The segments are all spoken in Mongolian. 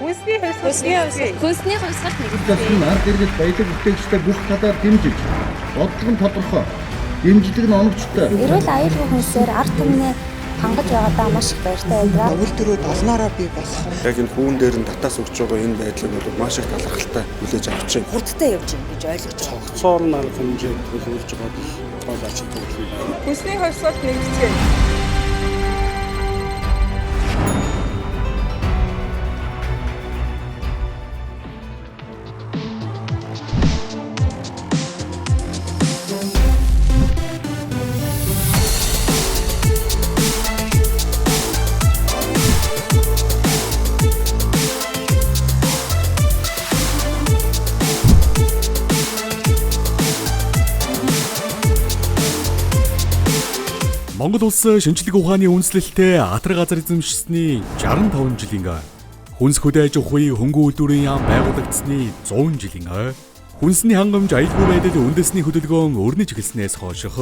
Хүнсний хувьсгал. Хүнсний хувьсгал нэгтгэл. Ард иргэд баялаг бүтээгчтэй бүх талаар дэмжиж, бодлого нь тодорхой, дэмжлэг нь оновчтой. Эрүүл аюулгүй хүнсээр ард түмнээ хангаж байгаадаа маш их баяртай байлаа. Үйлдвэрүүд олноороо бий болох. Яг энэ хүүн дээр нь татаас өгч байгаа энэ байдлыг бол маш их талархалтай хүлээж авч байна. Хурдтай явж байна гэж ойлгож байна. Цогцоорн арга хэмжээд төлөвлөж байгаа бол гол ач холбогдол юм. Хүнсний хувьсгалт нэгтгэл. Монгол улс шинжлэх ухааны үндэслэлтэй атар газар эзэмшсэний 65 жилийн ой, хүнс хөдөө аж ахуйн хөнгөн үйлдвэрийн яам байгуулагдсаны 100 жилийн ой, хүнсний хангамж аюулгүй байдал үндэсний хөдөлгөөн өрнөж эхэлснээс хойших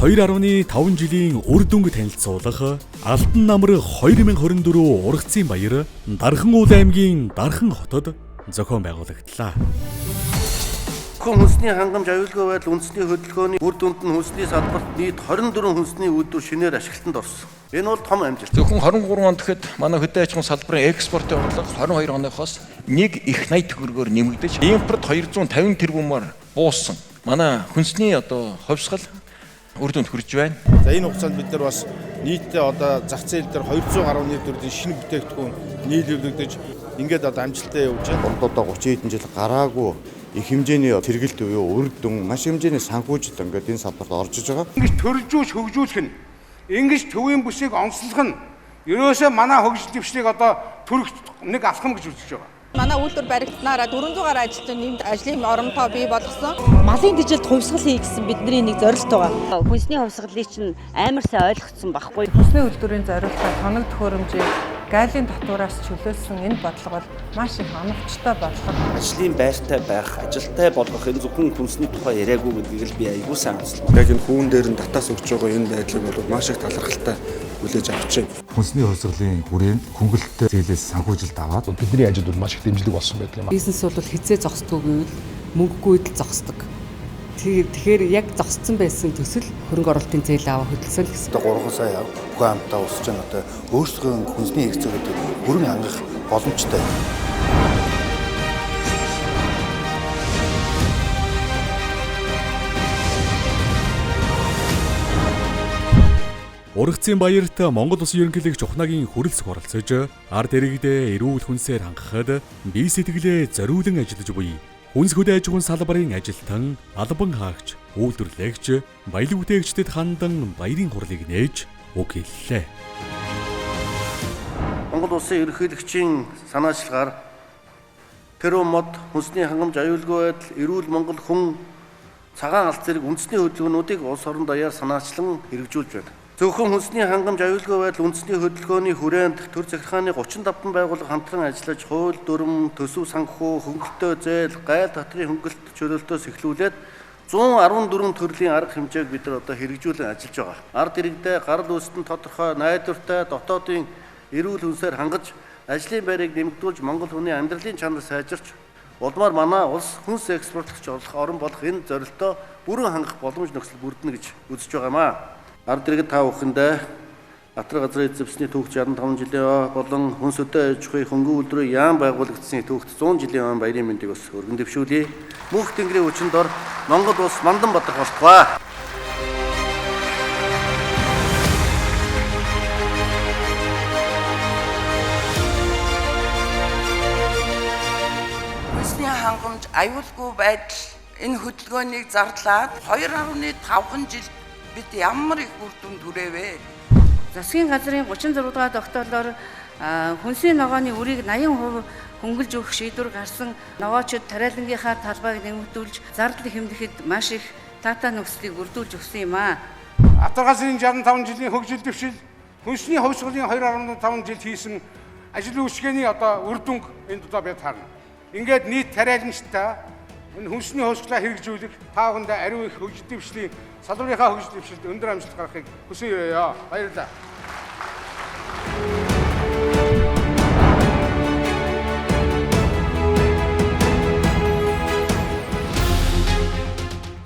2.5 жилийн үр дүнг танилцуулах Алтан намар 2024 ургацын баяр Дархан уул аймгийн Дархан хотод зохион байгуулагдлаа. Хүнсний хангамж аюулгүй байдал үндэсний хөдөлгөөний үр дүнд нь хүнсний салбарт нийт 24 хүнсний үйлдвэр шинээр ашиглалтанд орсон. Энэ бол том амжилт. Зөвхөн 23 онд гэхэд манай хөдөө аж ахуйн салбарын экспортын орлого 22 оныхоос 1 их 80 төгрөгөөр нэмэгдэж, импорт 250 тэрбумаар буусан. Манай хүнсний одоо хувьсгал үр дүнд хүрж байна. За энэ хугацаанд бид нар бас нийтдээ одоо зах зээл дээр 200 гаруй нийт төрлийн шинэ бүтээгдэхүүн нийлүүлэгдэж ингээд одоо амжилттай явж байна. Урдуудаа 30 хэдэн жил гараагүй их хэмжээний сэргэлт буюу үр дүн маш хэмжээний санхүүжилт ингээд энэ салбарт орж иж байгаа. Ингэж төрөлжүүлж хөгжүүлэх нь, ингэж төвийн бүсийг онцлох нь ерөөсөө манай хөгжил дэвшлийг одоо төрөх нэг алхам гэж үзэж байгаа. Манай үйлдвэр баригдсанаараа 400 гаруй ажилтны нэмд ажлын оромтоо бий болгосон. Малын тэжилд хувьсгал хий гэсэн бидний нэг зорилт байгаа. Хүнсний хувьсгалыг чинь амар сайн ойлгоцсон байхгүй. Хүнсний үйлдвэрийн зорилттой тоног төхөөрөмжийг галийн татвараас чөлөөлсөн энэ бодлого бол маш их оновчтой бодлого. Ажлын байртай байх, ажилтай болгох энэ зөвхөн хүнсний тухай яриаггүй гэдгийг л би аягүй сайн онцлоо. Яг энэ хүүн дээр нь татаас өгч байгаа энэ байдлыг бол маш их талархалтай хүлээж авч байна. Хүнсний хувьсгалын хүрээнд хөнгөлөлттэй зээлээс санхүүжилт аваад бидний ажилд бол маш их дэмжлэг болсон байдаг юм. Бизнес бол хэзээ зогсдгүй гэвэл мөнгөгүй л зогсдог. Тэгэхээр яг зогссон байсан төсөл хөрөнгө оруулалтын зээл аваа хөдөлсөн л гэсэн. 3 сая хүн амтаа өсөж байгаа одоо өөрсдөө хүнсний хэрэгцээгүүдийг бүрэн хангах боломжтой. Ургацын баярт Монгол Улсын ерөнхийлөгч Ухнагийн хүрэлцэх оролцож, ард иргэдээ эрүүл хүнсээр хангахад бие сэтгэлээ зориулан ажиллаж буй хүнс хөдөө аж ахуйн салбарын ажилтан, албан хаагч, үйлдвэрлэгч, баялаг бүтээгчдэд хандан баярын хурлыг нээж үг хэллээ. Монгол Улсын ерөнхийлөгчийн санаачлагаар Перу мод, хүнсний хангамж аюулгүй байдал, эрүүл Монгол хүн, цагаан алт зэрэг үндэсний хөдөлгөөнүүдийг улс орон даяар санаачлан хэрэгжүүлж байна. Зөвхөн хүнсний хангамж аюулгүй байдал үндэсний хөдөлгөөний хүрээнд төр захиргааны 35 байгууллага хамтран ажиллаж хууль дүрэм, төсөв санхүү, хөнгөлөлтөө зээл, гайл татрын хөнгөлөлт чөлөөлтөөс эхлүүлээд 114 төрлийн арга хэмжээг бид нар одоо хэрэгжүүлэн ажиллаж байгаа. Ард иргэдээ гарал үүсэлтэн тодорхой найдвартай дотоодын эрүүл хүнсээр хангаж ажлын байрыг нэмэгдүүлж Монгол хүний амьдралын чанар сайжирч улмаар манай улс хүнс экспортлогч болох орн болох энэ зорилтоо бүрэн хангах боломж нөхцөл бүрдэнэ гэж үзэж байгаа юм аа. Ард иргэд та бүхэндээ атар газрын эзэмшний түүх 65 жилийн ой болон хүнс хөдөө аж ахуйн хөнгөн үйлдвэрийн яам байгуулагдсны түүхт 100 жилийн ой баярын мэндийг бас өргөн дэвшүүлье. Мөнх тэнгэрийн хүчин дор Монгол улс мандан бадрах болтугай. Хүнсний хангамж аюулгүй байдал энэ хөдөлгөөнийг зарлаад 2.5 жил бид ямар их үр дүнд хүрээвэ. Засгийн газрын 36 дугаар тогтоолоор хүнсний ногооны үрийг 80% хөнгөлж өгөх шийдвэр гарсан. Ногоочид тариалангийнхаа талбайг нэмэгдүүлж зардал хэмнэхэд маш их таатай нөхцөлийг бүрдүүлж өгсөн юм аа. Атар газрын 65 жилийн хөгжил дэвшил, хүнсний хувьсгалын 2.5 жил хийсэн ажил үйлчилгээний одоо үр дүнг энд одоо бид харна. Ингээд нийт тариаланчтай энэ хүнсний хувьсгалаа хэрэгжүүлэх та бүхэндээ ариун их хөгжил дэвшлийн салбарынхаа хөгжил дэвшилд өндөр амжилт гаргахыг хүсэн өрөөе. Баярлалаа.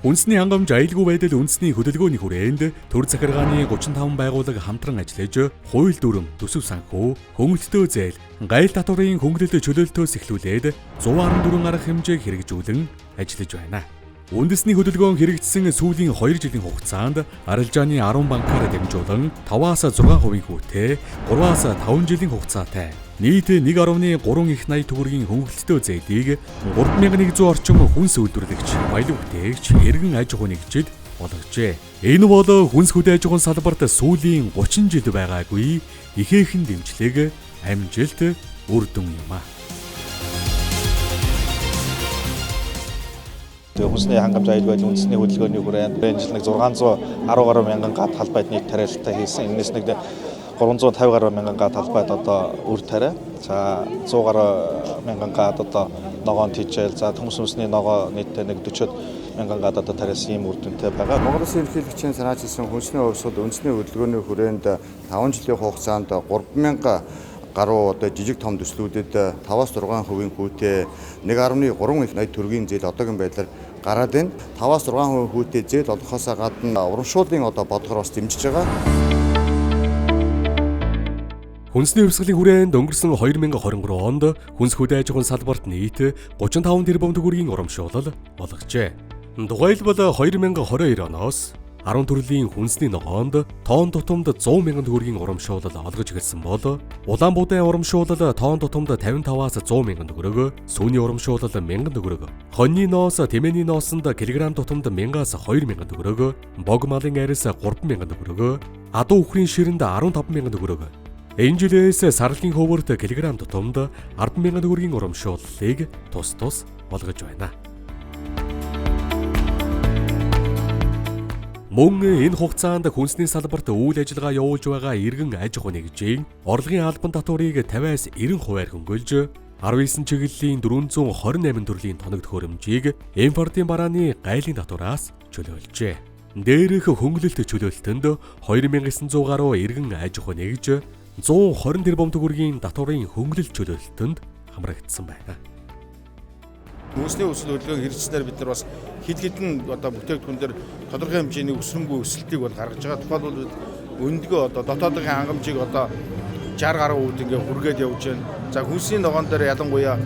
Хүнсний хангамж аюулгүй байдал үндэсний хөдөлгөөний хүрээнд төр захиргааны 35 байгууллага хамтран ажиллаж, хууль дүрэм, төсөв санхүү, хөнгөлөлтөө зээл, гайл татварын хөнгөлөлт чөлөөлтөөс эхлүүлээд 114 арга хэмжээг хэрэгжүүлэн ажиллаж байна. Үндэсний хөдөлгөөн хэрэгжсэн сүүлийн 2 жилийн хугацаанд арилжааны 10 банкаар дамжуулан 5-аас 6% хүүтэй, 3-аас 5 жилийн хугацаатай нийт 1.3 их 80 төгрөгийн хөнгөлөлтөө зээлийг 3100 орчим хүнс үйлдвэрлэгч, баялаг бүтээгч, эргэн аж ахуй нэгжид олгожээ. Энэ бол хүнс хөдөө аж ахуйн салбарт сүүлийн 30 жил байгаагүй ихээхэн дэмжлэг, амжилт, үр дүн юм а. Хүнсний хангамж аюулгүй байдлын үндэсний хөдөлгөөний хүрээнд энэ жил нэг 610 гаруй мянган га талбайд нийт тариалалтаа хийсэн. Энэс нэг 350 гаруй мянган га талбайд одоо үр тариа. За 100 гаруй мянган гад одоо ногоон тийчээл. За төмс хүнсний ногоо нийтдээ нэг 40 мянган гад одоо тариалсан ийм үр дүнтэй байгаа. Монгол Улсын ерөнхийлөгчийн санаачилсан хүнсний хувьсгал үндэсний хөдөлгөөний хүрээнд 5 жилийн хугацаанд 3000 гаруй одоо жижиг том төслүүдэд 5-аас 6% хүүтэй 1.3 их 80 төгрөгийн зээл одоогийн байдлаар гараад байна. 5-аас 6% хүүтэй зээл олгохоос гадна урамшууллын одоо бодлогоор бас дэмжиж байгаа. Хүнсний хувьсгалын хүрээнд өнгөрсөн 2023 онд хүнс хөдөө аж ахуйн салбарт нийт 35 тэрбум төгрөгийн урамшуулал олгожээ. Тухайлбал 2022 оноос 10 төрлийн хүнсний ногоонд тоон тутамд 100 мянган төгрөгийн урамшуулал олгож эхэлсэн бол улаан будын урамшуулал тоон тутамд 55-аас 100 мянган төгрөг, сүүний урамшуулал 1000 төгрөг, хоньны ноос, тэмээний ноосонд килограмм тутамд 1000-аас 2000 төгрөг, бог малын арьс 3000 төгрөг, адуу үхрийн ширэнд 15 мянган төгрөг. Энэ жилээс сарлын хөвөрт килограмм тутамд 10 мянган төгрөгийн урамшууллыг тус тус олгож байна. Мөн энэ хугацаанд хүнсний салбарт үйл ажиллагаа явуулж байгаа иргэн аж ахуй нэгжийн орлогын албан татварыг 50-аас 90%-аар хөнгөлж 19 чиглэлийн 428 төрлийн тоног төхөөрөмжийг импортын барааны гайлын татвараас чөлөөлжээ. Дээрх хөнгөлөлт чөлөөлтөнд 2900 гаруй иргэн аж ахуй нэгж 120 тэрбум төгрөгийн татварын хөнгөлөлт чөлөөлтөнд хамрагдсан байна. Хүнсний өсөлт хөдөлгөөн хэрэгжснээр бид нар бас хэд хэдэн одоо бүтээгдэхүүн дээр тодорхой хэмжээний өсрөнгүй өсөлтийг бол гаргаж байгаа. Тухайлбал бид өндгөө одоо дотоодын хангамжийг одоо 60 гаруй үүд ингээ хүргээд явж байна. За хүнсний ногоон дээр ялангуяа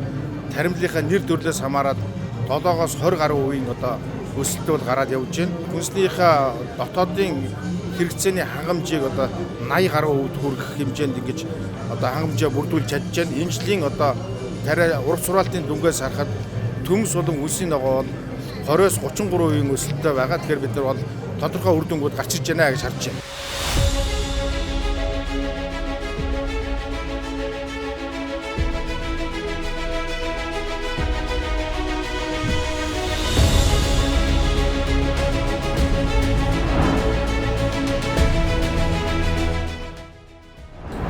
таримлынхаа нэр төрлөөс хамаарат 7-оос 20 гаруй хувийн одоо өсөлт бол гараад явж байна. Хүнснийхээ дотоодын хэрэгцээний хангамжийг одоо 80 гаруй үүд хүргэх хэмжээнд ингэж одоо хангамжаа бүрдүүлж чадж байна. Энэ жилийн одоо тариа ураг сураалтын дүнгээс харахад төмс болон хүнсний ногоо бол 20-оос 33% өсөлттэй байгаа. Тэгэхээр бид нар бол тодорхой үр дүнгууд гарч ирж байна гэж харж байна.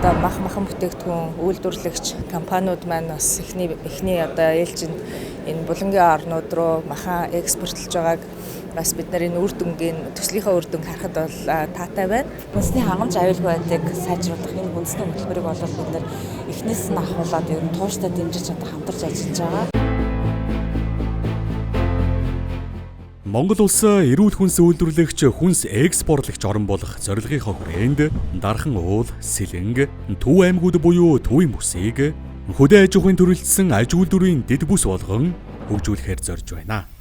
Одоо мах махан бүтээгдэхүүн үйлдвэрлэгч компаниуд маань бас эхний одоо ээлжинд энэ булангийн орнууд руу махан экспортлж байгааг бас бид нар энэ үр дүнгийн төслийнхээ үр дүнг харахад бол таатай байна. Хүнсний хангамж аюулгүй байдлыг сайжруулах энэ хүнсний хөтөлбөрийг бол бид нар эхнээс нь ахуулаад ер нь тууштай дэмжиж одоо хамтарч ажиллаж байгаа. Монгол улс эрүүл хүнс үйлдвэрлэгч, хүнс экспортлогч орн болох зорилгынхоо хүрээнд Дархан уул, Сэлэнг, Төв аймагуд буюу Төвийн бүсийг хөдөө аж ахуйн төрөлжсөн аж үйлдвэрийн дэд бүс болгон хөгжүүлэхээр зорж байна.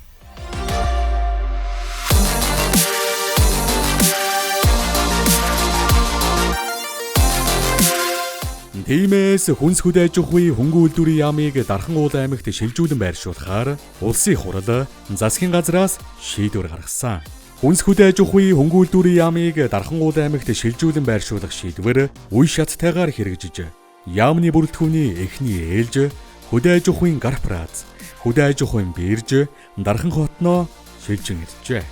Тиймээс хүнс хөдөө аж ахуйн хөнгөн үйлдвэрийн яамыг Дархан уул аймагт шилжүүлэн байршуулахаар улсын хурал засгийн газраас шийдвэр гаргасан. Хүнс хөдөө аж ахуйн хөнгөн үйлдвэрийн яамыг Дархан уул аймагт шилжүүлэн байршуулах шийдвэр үе шаттайгаар хэрэгжиж, яамны бүрэлдэхүүний эхний ээлж хөдөө аж ахуйн корпорац, хөдөө аж ахуйн бирж Дархан хотноо шилжин иржээ.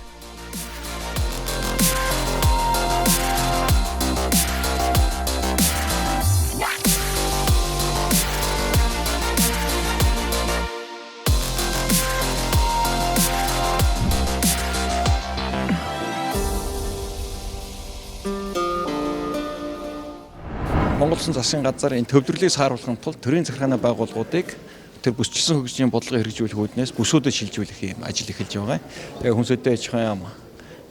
Монгол Улсын засгийн газар энэ төвлөрлийг сааруулахын тулд төрийн захиргааны байгууллагуудыг Тэр бүсчилсэн хөгжлийн бодлогыг хэрэгжүүлэх үүднээс бүсүүдэд шилжүүлэх юм ажил эхэлж байгаа. Тэгээ хүнс хөдөө аж ахуйн яам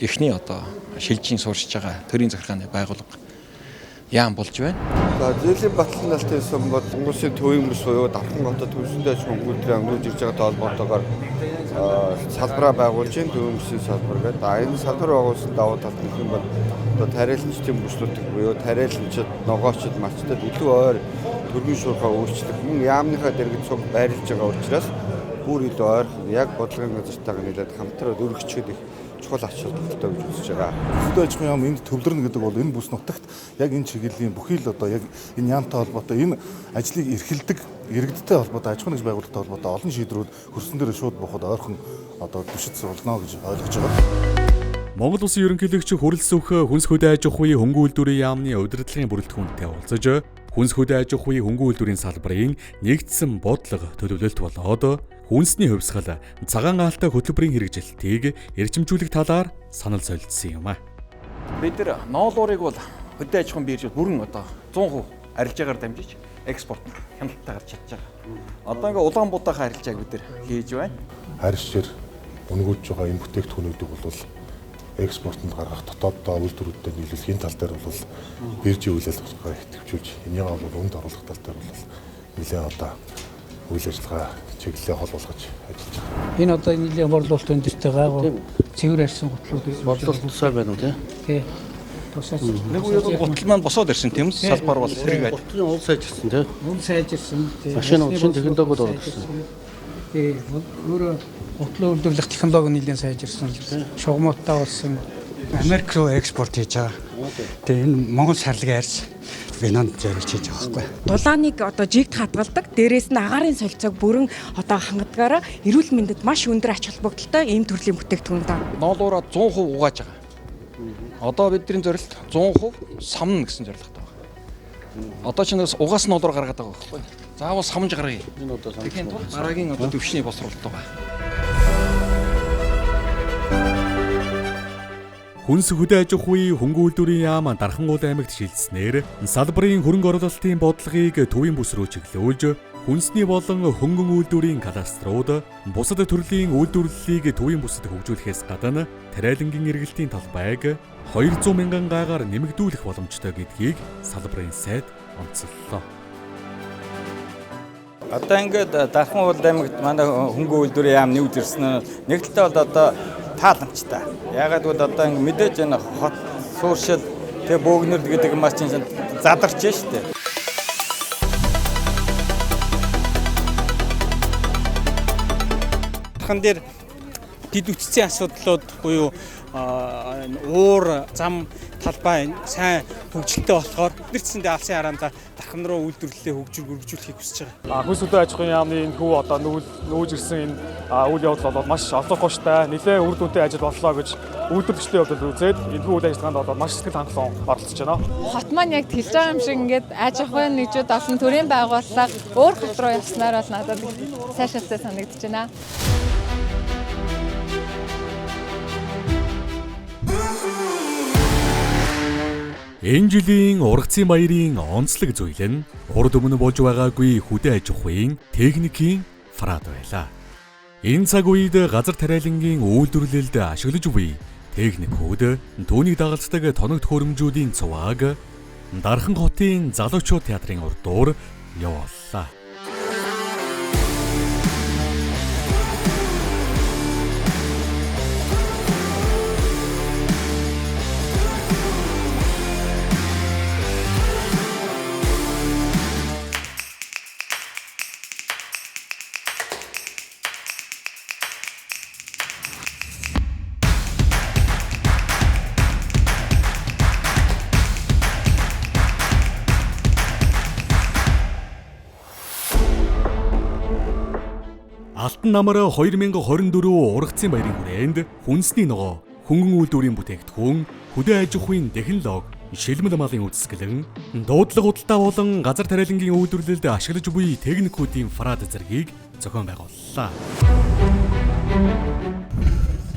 эхний одоо шилжийн сурчж байгаа төрийн захиргааны байгууллага яам болж байна. За зээлийн батлан алтын сан бол Монголын төвийн бүс буюу Дархан хотод хөнсөндөө аж ахуйн үйлдвэрийн өнгөрж ирж байгаатай холбоотойгоор салбараа байгуулж байна. Төвийн бүсийн салбар гэдэг. Энэ салбар байгуулсан давуу тал нь юм бол одоо тариаланчдын бүслүүдийг буюу тариаланчид, ногоочд, малчдад илүү ойр төргийн шуурхай өөрчлөх мөн яамныхаа дэргэд цуг байрлаж байгаа учраас бүр илүү ойрхон яг бодлогын газартайгаа нийлээд хамтраад өргөчгöd их чухал ач холбогдолтой гэж үзэж байгаа. Хөдөө аж ахуйн яам энд төвлөрнө гэдэг бол энэ бүс нутагт яг энэ чиглэлийн бүхий л одоо яг энэ яамтай холбоотой энэ ажлыг эрхэлдэг иргэдтэй холбоотой аж ахуйн нэгж байгууллагатай холбоотой олон шийдвэрүүд хөрсөн дээр шууд буухад ойрхон одоо түшид болно гэж ойлгож байгаа. Монгол Улсын ерөнхийлөгч Хүрэлсүх хүнс хөдөө аж ахуйн хөнгөн үйлдвэрийн яамны удирдлагын бүрэлдэхүүнтэй уулзаж хүнс хөдөө аж ахуйн хөнгөн үйлдвэрийн салбарын нэгдсэн бодлого төлөвлөлт болоод хүнсний хувьсгал цагаан аалтай хөтөлбөрийн хэрэгжилтийг эрчимжүүлэх талаар санал солилцсон юм а. Бид нар ноолуурыг бол хөдөө аж ахуйн бирж бүрэн одоо 100% арилжаагаар дамжиж экспорт хяналттай гарч чадж байгаа. Одоо ингээ Улаанбуудаахан арилжааг бид нар хийж байна. Арьсчээр үнгүүлж байгаа энэ бүтээгдэхүүнүүдийг бол экспортод гаргах дотооддоо үйлдвэрүүдэд нийлүүлэх энэ тал дээр бол биржийн үйл ажиллагаа идэвхжүүлж энийгээ бол үнэд оруулах тал дээр бол нэлээд одоо үйл ажиллагаа чиглэлээ хол болгож ажиллаж байгаа. Энэ одоо нэлийн борлуулалт өндөртэй гайгүй цэвэр арьсан гутлууд борлуулалт сайн байна уу тий? Тий. Тусаач. Нэг үе бол гутал маань босоод ирсэн тийм үү? Салбар бол зэрэг гутлын уул сайжирсан тий. Уул сайжирсан. Машин шинэ технологиуд ороод ирсэн. Тий. Өөрөө гутлын үйлдвэрлэх технологи нэлийн сайжирсан. Шугамуудтай болсон. Америк руу экспорт хийж байгаа. Тэгээ энэ Монгол сарлагын арьс винонд зориулж хийж байгаа байхгүй. Дулааныг одоо жигд хадгалдаг. Дээрээс нь агаарын солилцоог бүрэн одоо хангадгаараа эрүүл мэндэд маш өндөр ач холбогдолтой ийм төрлийн бүтээгдэхүүн даа. Ноолуураа 100% угааж байгаа. Одоо бидний зорилт 100% самна гэсэн зорилготой байна. Одоо ч нэгс угаас ноолуур гаргаад байгаа байхгүй. Заавал самж гаргая. Энэ одоо самж. Тэгэхийн тулд дараагийн одоо төвшний боловсруулалт байгаа. Хүнс хөдөө аж ахуйн хөнгөн үйлдвэрийн яам Дархангуул аймагт шилжснээр салбарын хөрөнгө оруулалтын бодлогыг төвийн бүс рүү чиглүүлж хүнсний болон хөнгөн үйлдвэрийн кластерууд бусад төрлийн үйлдвэрлэлийг төвийн бүсэд хөгжүүлэхээс гадна тариалангийн эргэлтийн талбайг 200 мянган гаагаар нэмэгдүүлэх боломжтой гэдгийг салбарын сайд онцоллоо. Одоо ингээд Дархангуул аймагт манай хөнгөн үйлдвэрийн яам нэмж ирсэн нь нэг талдаа бол одоо тааламжтай. Яагаад гэвэл одоо ингэ мэдээж энэ хот сууршил тэг бөөгнөрд гэдэг юм чинь задарч штэ. Дархан дээр дэд үтцийн асуудлууд буюу уур зам талбай сайн хөгжилтэй болохоор бидэрсэндээ алсын хараандаа Дархан руу үйлдвэрлэлээ хөгжүүлэхийг хүсэж байгаа. Хүнс хөдөө аж ахуйн яамны энэ хүү одоо нүүж ирсэн энэ үйл явдал бол маш олонхооштой, нэлээд үр дүнтэй ажил боллоо гэж үйлдвэрлэгчдийн хувьд үзээд энэ хүү үйл ажиллагаанд бол маш сэтгэл хангалуун оролцож байна. Хот маань яг тэлж байгаа юм шиг ингээд аж ахуйн нэгжүүд олон төрийн байгууллага өөр хот руу явснаар бол надад сайшаалтай санагдаж байна. Энэ жилийн ургацын баярын онцлог зүйл нь урд өмнө болж байгаагүй хөдөө аж ахуйн техникийн фраад байлаа. Энэ цаг үед газар тариалангийн үйлдвэрлэлд ашиглаж буй техникүүд түүнийг дагалддаг тоног төхөөрөмжүүдийн цувааг Дархан хотын залуучууд театрын урдуур явууллаа. Алтан намар 2024 ургацын баярын хүрээнд хүнсний ногоо, хөнгөн үйлдвэрийн бүтээгдэхүүн, хөдөө аж ахуйн технологи, шилмэл малын үзэсгэлэн, дуудлага худалдаа болон газар тариалангийн үйлдвэрлэлд ашиглаж буй техникүүдийн фраад зэргийг зохион байгууллаа.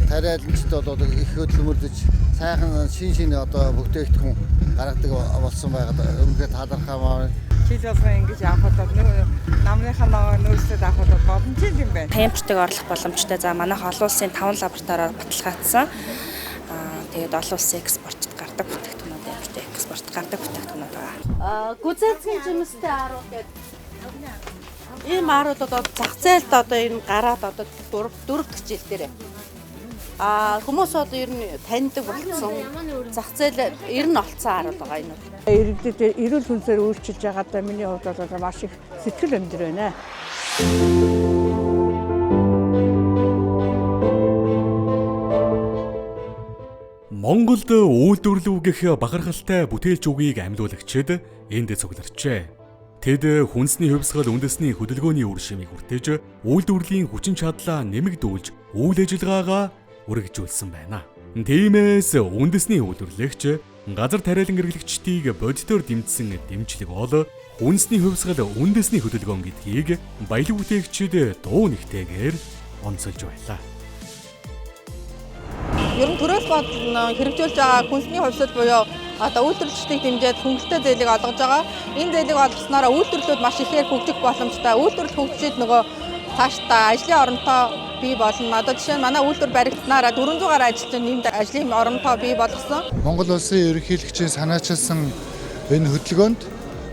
Тариаланчид бол их хөдөлмөрлөж сайхан шин шин одоо бүтээгдэхүүн гаргадаг болсон байгаад өмнөхөө талархаа. Жил болгон ингэж авахад бол нөгөө намныхаа ногоо нөөцлөд авахад бол боломжтой юм байна. Импортыг орлох боломжтой. За манайх олон улсын 5 лабораториор баталгаажсан. Тэгээд олон улсын экспортод гардаг бүтээгдэхүүнүүд, импорт экспорт гардаг бүтээгдэхүүнүүд байгаа. Гүзээцгийн жимстэй аруул гэдэг. Ийм аруул одоо зах зээлд одоо энэ гараад одоо 4 дахь жил дээр. Хүмүүс одоо ер нь таньдаг болсон. Зах зээл ер нь олцсон аруул байгаа энэ бол. Иргэдэд эрүүл хүнсээр үйлчилж байгаадаа миний хувьд бол маш их сэтгэл өндөр байна. Монголд үйлдвэрлэв гэх бахархалтай бүтээлч үгийг амьлуулагчид энд цугларчээ. Тэд хүнсний хувьсгал үндэсний хөдөлгөөний үр шимийг хүртэж, үйлдвэрлэлийн хүчин чадлаа нэмэгдүүлж, үйл ажиллагаагаа үргэлжлүүлсэн байна. Тиймээс үндэсний үйлдвэрлэгч газар тариалан хэрэглэгчдийг бодитоор дэмжсэн дэмжлэг бол хүнсний хувьсгал үндэсний хөдөлгөөн гэдгийг баялаг бүтээгчид дуу нэгтэйгээр онцолж байлаа. Ер нь төрөөс бод хэрэгжүүлж байгаа хүнсний хувьсгал буюу одоо үйлдвэрлэгчдийг дэмжиж хөнгөлөлттэй зээлийг олгож байгаа. Энэ зээлийг олгосноор үйлдвэрлэлүүд маш ихээр хөгжих боломжтой. Үйлдвэрлэл хөгжиж нөгөө цаашдаа ажлын оронтоо бий болно. Одоо жишээ нь манай үйлдвэр баригдсанаараа 400 гаруй ажилчин нэмд ажлын оронтоо бий болгосон. Монгол улсын ерөнхийлөгчийн санаачилсан энэ хөдөлгөөнд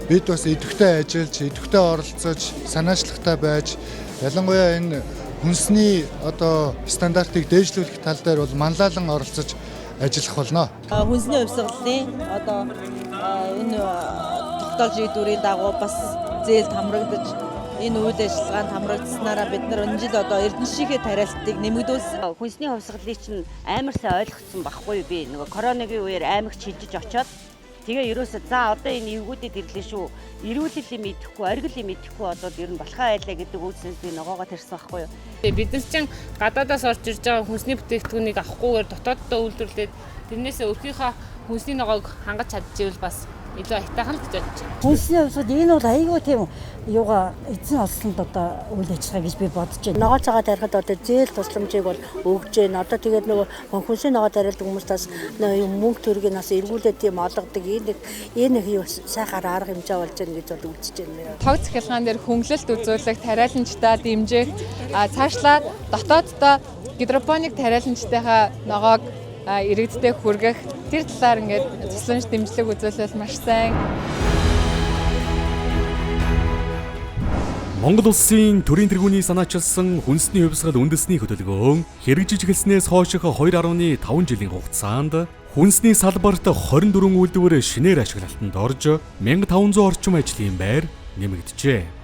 бид бас идэвхтэй ажиллаж, идэвхтэй оролцож, санаачлагтай байж ялангуяа энэ хүнсний одоо стандартыг дээшлүүлэх тал дээр бол манлайлан оролцож ажиллах болно. Хүнсний хувьсгалын одоо энэ тогтоол шийдвэрийн дагуу бас зээлд хамрагдаж энэ үйл ажиллагаанд хамрагдсанаараа бид нар энэ жил одоо Эрдэнэшийнхээ тариалтыг нэмэгдүүлсэн. Хүнсний хувьсгалыг чинь амар сайн ойлгоцсон байхгүй би нөгөө коронагийн үеэр аймагт шилжиж очоод тэгээ ерөөсөө за одоо энэ эвгүүдэд ирлээ шүү. Эрүүлэл юм идэхгүй, оргил юм идэхгүй болоод ер нь болохоо айлаа гэдэг үгсээс би ногоогоо тэрсэн байхгүй юу. Бид нар чинь гадаадаас орж ирж байгаа хүнсний бүтээгдэхүүнийг авахгүйгээр дотооддоо үйлдвэрлээд тэрнээсээ өөрийнхөө хүнсний ногоог хангаж чадчихвэл бас илүү аятайхан л гэж бодож байна. Хүнсний хувьсгал энэ бол айгүй тийм юугаа эзэн олсонд одоо үйл ажиллагаа гэж би бодож байна. Ногоо цагаа тарихад одоо зээл тусламжийг бол өгж байна. Одоо тэгээд нөгөө хүнсний ногоо тариалдаг хүмүүс бас мөнгө төргийг бас эргүүлээд тийм олгодог. Энэ их юу сайхаар арга хэмжээ болж байна гэж бол үзэж байна. Тог захиргаан дээр хөнгөлөлт үзүүлэх, тариаланчдаа дэмжих, цаашлаад дотооддоо гидропоник тариаланчдынхаа ногоог иргэддээ хүргэх тэр талаар ингээд тусламж дэмжлэг үзүүлвэл маш сайн. Монгол улсын төрийн тэргүүний санаачилсан хүнсний хувьсгал үндэсний хөдөлгөөн хэрэгжиж эхэлснээс хойших 2.5 жилийн хугацаанд хүнсний салбарт 24 үйлдвэр шинээр ашиглалтанд орж 1500 орчим ажлын байр нэмэгджээ.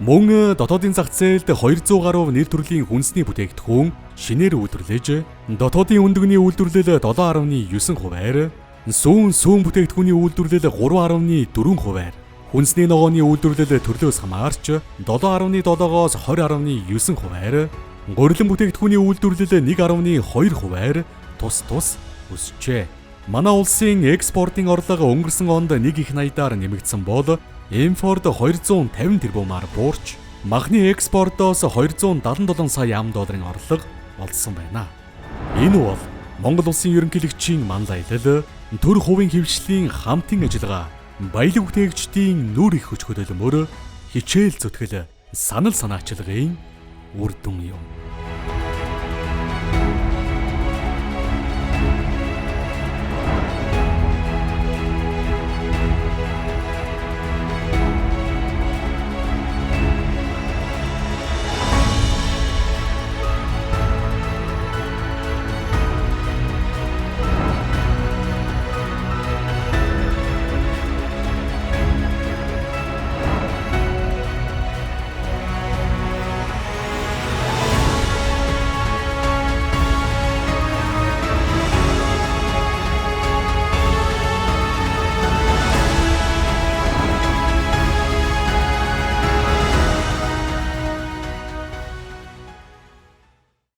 Мөн дотоодын зах зээлд 200 гаруй нэр төрлийн хүнсний бүтээгдэхүүн шинээр үйлдвэрлэж, дотоодын өндөгний үйлдвэрлэл 7.9%, сүүн бүтээгдэхүүний үйлдвэрлэл 3.4%, хүнсний ногооны үйлдвэрлэл төрлөөс хамаарч 7.7-оос 20.9%, гурилан бүтээгдэхүүний үйлдвэрлэл 1.2% тус тус өсжээ. Манай улсын экспортын орлого өнгөрсөн онд нэг их 80-аар нэмэгдсэн бол импорт 250 тэрбумаар буурч махны экспортоос 277 сая ам долларын орлого олдсон байна. Энэ бол Монгол улсын ерөнхийлөгчийн манлайлал, төр хувийн хвшлийн хамтын ажиллагаа, баялаг бүтээгчдийн нүр их хүч хөдөлмөр, хичээл зүтгэл, санал санаачилгын үр дүн юм.